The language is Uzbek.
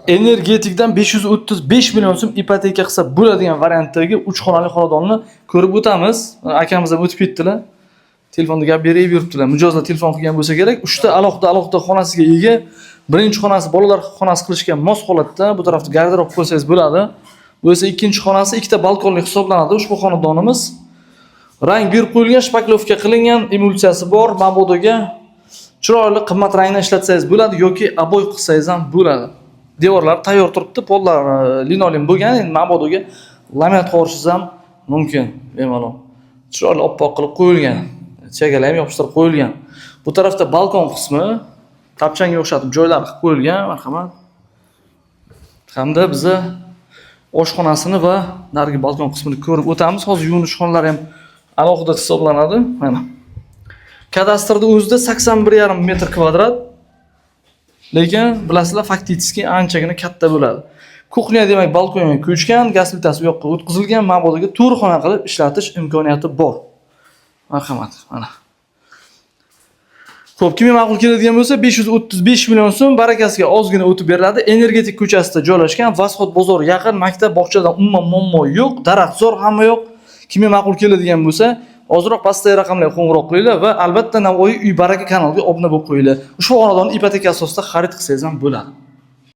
Energetikdan 535 million so'm ipoteka qilsa bo'ladigan variantdagi 3 xonali xonadonni ko'rib o'tamiz. Mana akamiz ham o'tib ketdilar. Telefonda gap berib yuribdilar. Mijozlar telefon qilgan bo'lsa kerak. 3 ta alohida alohida xonasiga ega. Birinchi xonasi bolalar xonasi qilishga mos holatda. Bu tarafda garderob qo'ysangiz bo'ladi. Bu esa ikkinchi xonasi, ikkita balkonli hisoblanadi ushbu xonadonimiz. Rang berib qo'yilgan, шпаклёвка qilingan, emulsiyasi bor, mabodoga chiroyli qimmat rangni ishlatsangiz bo'ladi yoki обой qilsangiz ham bo'ladi. Devorlar tayyor turibdi, pollar linoleum bo'lgan, endi mabodoga laminat qo'yishingiz ham mumkin bemalol. Chiroyli oppoq qilib qo'yilgan. Chagalar ham yopishtirib qo'yilgan. Bu tarafda balkon qismi tapchanga o'xshatib joylar qilib qo'yilgan, marhamat. Hamda biza oshxonasini va narigi balkon qismini ko'rib o'tamiz. Hozir yuvinish xonalari ham alohida hisoblanadi. Mana. Kadastrda o'zida 81,5 metr kvadrat. Lekin bilasizlar, фактически anchagina katta bo'ladi. Кухня demak balkonga ko'chgan, gaz plitasi u yoqqa o'tkazilgan, mabodoga to'rt xona qilib ishlatish imkoniyati bor. Marhamat, mana. Xo'p, kimga ma'qul keladigan bo'lsa, 535 million so'm, barakasiga ozgina o'tib beriladi. Energetik ko'chasida joylashgan, Восход bozori yaqin, maktab, bog'chadan umuman muammo yo'q, daraxtzor hamma yo'q. Kimga ma'qul keladigan bo'lsa, ozroq pastdagi raqamlarga qo'ng'iroq qilinglar va albatta Navoiy uy baraka kanaliga obuna bo'lib qo'yinglar. Ushbu xonadonni ipoteka asosida xarid qilsangiz ham bo'ladi.